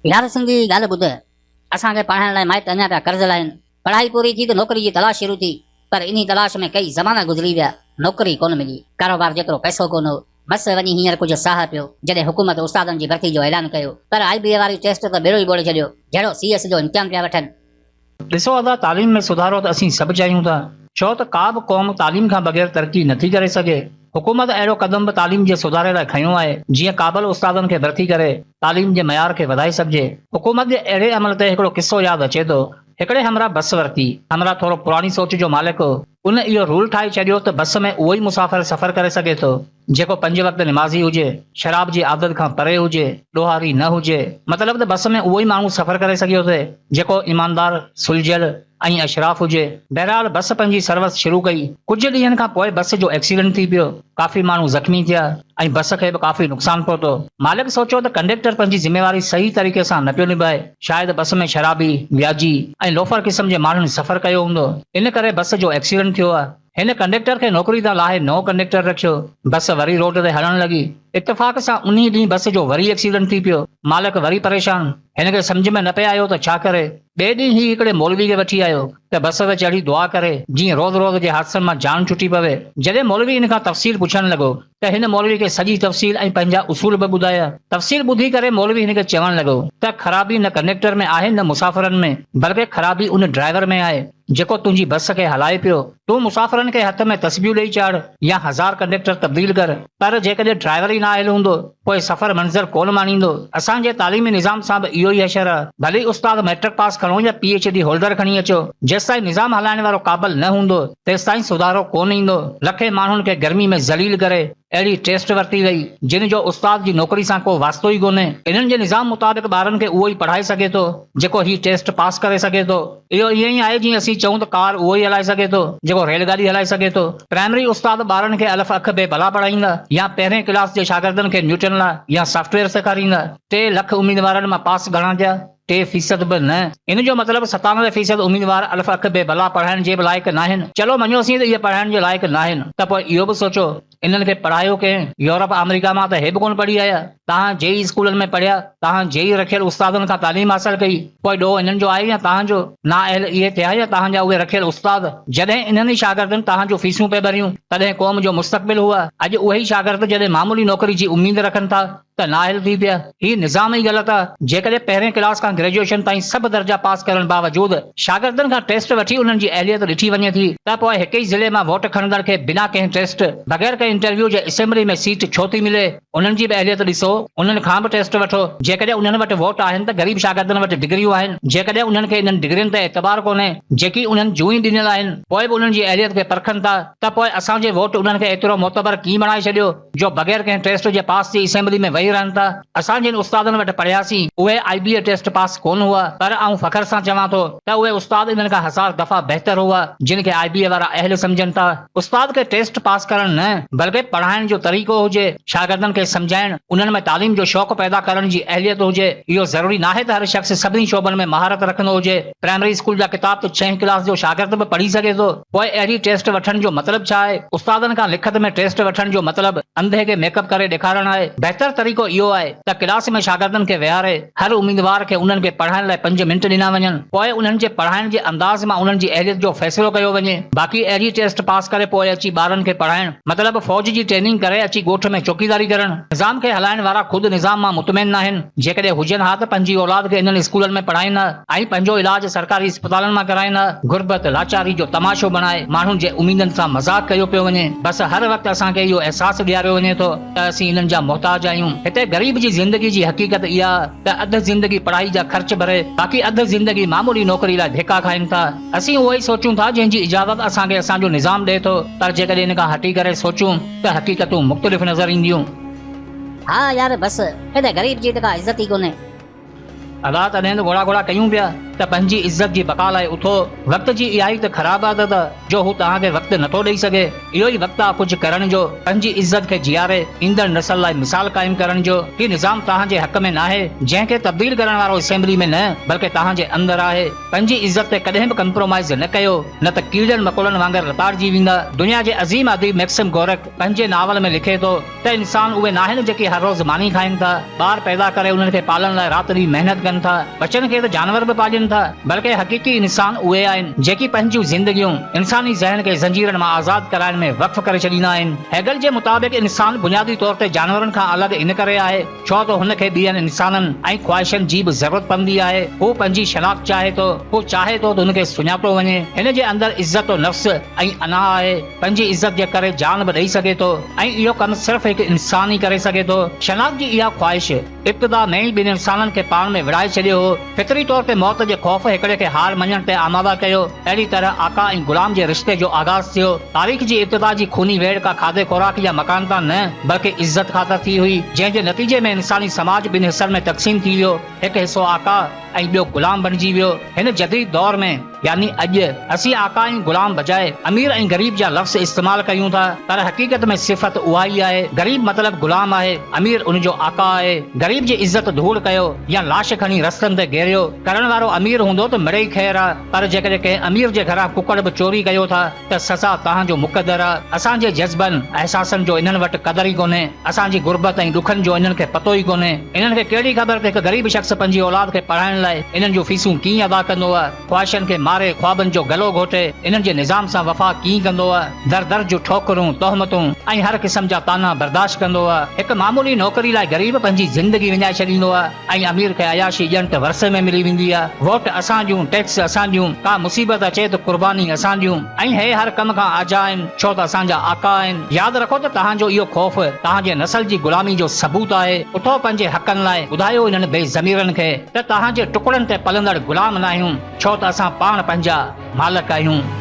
يار سنڌي ڳالهه ٻڌ، اسان کي پڙهائڻ لاء مائٽ اڃا پيا قرض لاهين. پڙهائي پوري ٿي ته نوڪري جي تلاش شروع ٿي، پر انهي تلاش ۾ ڪئي زمانا گذري ويا، نوڪري ڪونه ملي. ڪاروبار جيترو پئسو ڪونه هو. مس وڃي هينئر ڪجهه ساهه پيو، جڏهن حڪومت استادن جي ڀرتي جو اعلان ڪيو، پر آء بي اي واري ٽيسٽ ته ٻيڙو ئي ٻوڙي ڇڏيو، جهڙو سي ايس جو امتحان پيا وٺن. ڏسو ادا تعليم ۾ سڌارو ته اسين سڀ چاهيون ٿا ڇو ته ڪا به قوم تعليم کان بغير ترقي نٿي ڪري سگهي. حڪومت اهڙو قدم به تعليم جي سڌاري لاء کنيو آهي جيئن قابل استادن کي ڀرتي ڪري تعليم جي معيار کي وڌائي سگهجي. حڪومت جي اهڙي عمل تي هڪڙو قصو ياد اچي ٿو. هڪڙي همراهه بس ورتي. همراهه ٿورو پراڻي سوچ جو مالڪ هو. ان اهو رول ٺاهي ڇڏيو ته بس ۾ اهو ئي مسافر سفر ڪري سگهي ٿو جيڪو پنج وقت نمازي هجي، شراب جي عادت کان پري هجي، ڏوهاري نه هجي. مطلب ته بس ۾ اهو ئي ماڻهو سفر ڪري سگهيو ٿي، جيڪو ايماندار، سلجهيل ۽ اشراف هجي. بهرحال بس پنهنجي سروس شروع ڪئي. ڪجهه ڏينهن کان پوء بس جو ايڪسيڊنٽ ٿي پيو. ڪافي ماڻهو زخمي ٿيا ۽ بس کي به ڪافي نقصان پهتو. مالڪ سوچيو ته ڪنڊيڪٽر پنهنجي ذميواري صحيح طريقي سان نه پيو نڀائي. شايد بس ۾ شرابي، وياجي ۽ لوفر قسم جي ماڻهن سفر ڪيو هوندو. ان ڪري بس جو ايڪسيڊنٽ ٿيو آهي. هن ڪنڊيڪٽر کي نوڪري تان لاهي نئون ڪنڊيڪٽر رکيو. بس وري روڊ تي هلڻ لڳي. اتفاق سان انهي ڏينهن بس جو وري ايڪسيڊنٽ ٿي پيو. مالڪ وري پريشان. هن کي سمجهه ۾ نه پئي آيو ته ڇا ڪري. ٻئي ڏينهن هي هڪڙي مولوي کي وٺي آيو ته بس تي چڙهي دعا ڪري جيئن روز روز جي حادثن مان جان ڇٽي پوي. جڏهن مولوي ان کان تفصيل پڇڻ لڳو ته هن مولوي کي سڄي تفصيل ۽ پنهنجا اصول به ٻڌايا. تفصيل ٻڌي ڪري مولوي هن کي چوڻ لڳو ته خرابي نه ڪنڊيڪٽر ۾ آهي نه مسافرن ۾ بلڪه خرابي ان ڊرائيور ۾ آهي. جيڪو تنهنجي بس کي هلائي پيو. تون مسافرن کي هٿ ۾ تسبيحون ڏئي چاڙهه يا هزار ڪنڊيڪٽر تبديل ڪر، پر جيڪڏهن ڊرائيور ئي نااهل هوندو، پوء سفر منزل ڪونه ماڻيندو. اسان جي تعليمي نظام سان به اهو ئي حشر آ. ڀلي استاد مئٽرڪ پاس کڻو يا پي ايڇ ڊي هولڊر کڻي اچو، جيستائين نظام هلائڻ وارو قابل نه هوندو، تيستائين سڌارو ڪونه ايندو. لکين ماڻهن کي گرمي ۾ ذليل ڪري اهڙي ٽيسٽ ورتي وئي، جن جو استاد جي نوڪري سان ڪو واسطو ئي ڪونهي. انهن جي نظام مطابق ٻارن کي اهو ئي پڙهائي سگهي ٿو، جيڪو هي ٽيسٽ پاس ڪري سگهي ٿو. اهو ائين ئي آهي جيئن اسين چئون ته ڪار اهو ئي هلائي سگهي ٿو، جيڪو ريل گاڏي هلائي سگهي ٿو. پرائمري استاد ٻارن کي الف اک بي بلا پڙهائيندا يا پهرين ڪلاس جي شاگردن کي نيوٽن لا يا سافٽ ويئر سيکاريندا. ٽي لک اميدوارن مان پاس گهڻا ٿيا؟ 3% به نه. ان جو مطلب 97% اميدوار الف اک بي بلا پڙهائڻ جي به لائق ناهن. چلو مڃيوسين ته اهي پڙهائڻ جي لائق ناهن ته پوء اهو به سوچو انهن کي پڙهايو ڪنهن؟ يورپ آمريڪا مان ته هي به ڪونه پڙهي آيا. توهان جي ئي اسڪولن ۾ پڙهيا، توهان جي ئي رکيل استادن کان تعليم حاصل ڪئي، پوء ڏوهه انهن جو آهي يا توهان جو؟ نااهل اهي ٿيا يا توهان جا اهي رکيل استاد؟ جڏهن انهن ئي شاگردن توهان جون فيسون پئي ڀريون، تڏهن قوم جو مستقبل هئا. اڄ اهي ئي شاگرد جڏهن معمولي نوڪري جي اميد رکن ٿا ته نااهل ٿي پيا. هي نظام ئي غلط آ. جيڪڏهن پهرين ڪلاس کان گريجوئيشن تائين سڀ درجا پاس ڪرڻ باوجود شاگردن کان ٽيسٽ وٺي انهن جي اهليت ڏٺي وڃي ٿي ته پوء هڪ ئي ضلعي مان ووٽ کڻندڙ کي بنا ڪنهن ٽيسٽ، بغير ڪنهن انٽرويو جي اسيمبلي ۾ سيٽ ڇو ٿي ملي؟ انهن جي به اهليت ڏسو، انهن کان به ٽيسٽ وٺو. جيڪڏهن انهن وٽ ووٽ آهن ته غريب شاگردن وٽ ڊگريون آهن. جيڪڏهن انهن کي انهن ڊگرين تي اعتبار ڪونهي، جيڪي انهن جون ئي ڏنل آهن، پوء به انهن جي اهليت کي پرکن ٿا ته پوء اسان جي ووٽ انهن کي ايترو معتبر ڪيئن بڻائي ڇڏيو؟ جو بغير ڪنهن ٽيسٽ جي پاس ٿي اسيمبلي ۾ ويهي رهن ٿا. اسان جن استادن وٽ پڙهياسين، اهي آء بي اي ٽيسٽ پاس ڪونه هئا، پر آئون فخر سان چوان ٿو ته اهي استاد انهن کان هزار دفعا بهتر هئا، جن کي آء بي اي وارا اهل سمجهن ٿا. استاد کي ٽيسٽ پاس ڪرڻ نه، بلڪه پڙهائڻ جو طريقو هجي، شاگردن کي سمجهائڻ، انهن ۾ تعليم جو شوق پيدا ڪرڻ جي اهليت هجي. اهو ضروري ناهي ته هر شخص سڀني شعبن ۾ مهارت رکندو هجي. پرائمري اسڪول جا ڪتاب ته ڇهين ڪلاس جو شاگرد به پڙهي سگهي ٿو. پوء اهڙي ٽيسٽ وٺڻ جو مطلب ڇا آهي؟ استادن کان لکت ۾ ٽيسٽ وٺڻ جو مطلب انڌي کي ميڪ اپ ڪري ڏيکارڻ آهي. بهتر طريقو اهو آهي ته ڪلاس ۾ شاگردن کي ويهاري هر اميدوار کي انهن کي پڙهائڻ لاء پنج منٽ ڏنا وڃن. پوء انهن جي پڙهائڻ جي انداز مان انهن جي اهليت جو فيصلو ڪيو وڃي. باقي اهڙي ٽيسٽ پاس ڪري پوء اچي ٻارن کي پڙهائڻ مطلب فوج جي ٽريننگ ڪري اچي ڳوٺ ۾ چوڪيداري ڪرڻ. نظام کي هلائڻ وارا خود نظام مان مطمئن ناهن. جيڪڏهن هجن ها ته پنهنجي اولاد کي انهن اسڪولن ۾ پڙهائين ها. ۽ پنهنجو علاج سرڪاري اسپتالن مان ڪرائين ها. غربت، لاچاري جو تماشو بڻائي ماڻهن جي اميدن سان مذاق ڪيو پيو وڃي. بس هر وقت اسان کي اهو احساس ڏياريو وڃي ٿو ته اسين انهن جا محتاج آهيون. هتي غريب جي زندگي جي حقيقت اها ته اڌ زندگي پڙهائي جا خرچ ڀري باقي اڌ زندگي معمولي نوڪري لاء ڌڪا کائين ٿا. اسين اهو ئي سوچون ٿا جنهن جي اجازت اسان کي اسان جو نظام ڏئي ٿو پر جيڪڏهن ان کان هٽي ڪري سوچون ته حقيقتون مختلف نظر اينديون. ها يار بس هتي غريب جي ته ڪا عزت ئي ڪونهي. ادا تڏهن ته گهوڙا گهوڙا ڪيون پيا. ته پنهنجي عزت جي بقا لاء اٿو. وقت جي اها ئي ته خراب عادت آ جو هو توهان کي وقت نٿو ڏئي سگهي. اهو ئي وقت آ ڪجهه ڪرڻ جو، پنهنجي عزت کي جياري ايندڙ نسل لاء مثال قائم ڪرڻ جو. هي نظام توهان جي حق ۾ ناهي، جنهن کي تبديل ڪرڻ وارو اسيمبلي ۾ نه بلڪه توهان جي اندر آهي. پنهنجي عزت تي ڪڏهن به ڪمپرومائيز نه ڪيو، نه ته ڪيڙن مڪوڙن وانگر لتاڙجي ويندا. دنيا جي عظيم اديب ميڪسم گورڪ پنهنجي ناول ۾ لکي ٿو ته انسان اهي ناهن جيڪي هر روز ماني کائين ٿا، ٻار پيدا ڪري انهن کي پالڻ لاء رات ڏينهن محنت ڪن ٿا، ٻچن کي ته جانور به پالين ٿا، بلڪه حقيقي انسان اهي آهن جيڪي پنهنجون زندگيون انساني ذهن کي زنجيرن مان آزاد ڪرائڻ ۾ وقف ڪري ڇڏيندا آهن. هيگل جي مطابق انسان بنيادي طور تي جانورن کان الڳ ان ڪري آهي، ڇو ته هن کي ٻين انسانن ۽ خواهشن جي به ضرورت پوندي آهي. هو پنهنجي شناخت چاهي ٿو. هو چاهي ٿو ته هن کي سڃاتو وڃي. هن جي اندر عزت و نفس ۽ انا آهي. پنهنجي عزت جي ڪري جان به ڏئي سگهي ٿو ۽ اهو ڪم صرف هڪ انسان ئي ڪري سگهي ٿو. شناخت جي اها خواهش ابتدا ۾ ئي ٻن انسانن کي پاڻ ۾ وڙهائي ڇڏيو هو. فطري طور تي موت جي خوف هڪڙي کي هار مڃڻ تي آماده ڪيو. اهڙي طرح آقا ۽ غلام جي رشتي جو آغاز ٿيو. تاريخ جي ابتدا جي خوني ويڙهه ڪا کاڌي خوراڪ يا مڪان تان نه، بلڪه عزت خاطر ٿي هئي، جنهن جي نتيجي ۾ انساني سماج ٻن حصن ۾ تقسيم ٿي ويو، هڪ حصو آقا ۽ ٻيو غلام بڻجي ويو. هن جديد دور ۾، يعني اڄ، اسين آقا ۽ غلام بجاء امير ۽ غريب جا لفظ استعمال ڪيون ٿا، پر حقيقت ۾ صفت اها ئي آهي. غريب مطلب غلام آهي، امير ان جو آقا آهي. غريب جي عزت ڌوڙ ڪيو يا لاش کڻي رستن تي گيريو ڪرڻ وارو امير هوندو ته مڙئي خير آ، پر جيڪڏهن ڪنهن امير جي گهران ڪڪڙ به چوري ڪيو ٿا ته سزا توهان جو مقدر آ. اسان جي جذبن، احساسن جو انهن وٽ قدر ئي ڪونهي. اسان جي غربت ۽ ڏکن جو انهن کي پتو ئي ڪونهي. انهن کي ڪهڙي خبر ته هڪ غريب شخص پنهنجي اولاد کي پڙهائڻ لاء انهن جون فيسون ڪيئن ادا ڪندو آ. خواهشن کي ماري خوابن جو گلو گهوٽي انهن جي نظام سان وفا ڪيئن ڪندو آ. در در جون ٺوڪرون، تهمتون ۽ هر قسم جا طعنا برداشت ڪندو آ. هڪ معمولي نوڪري لاء غريب پنهنجي زندگي وڃائي ڇڏيندو آ. ۽ امير کي عياشي ڄڻ ته ورثي ۾ ملي ويندي آ. ووٽ اسان جون، ٽيڪس اسان جون، ڪا مصيبت اچي ته قرباني اسان جون ۽ هي هر ڪم کان آجا آهن ڇو ته اسان جا آقا آهن. ياد رکو ته توهان جو اهو خوف توهان جي نسل جي غلامي جو ثبوت آهي. اٿو پنهنجي حقن لاء ٻڌايو انهن بي ضميرن کي ته توهان جي ٽڪڙن تي پلندڙ غلام ناهيون ڇو ته اسان پاڻ پنهنجا مالڪ آهيون.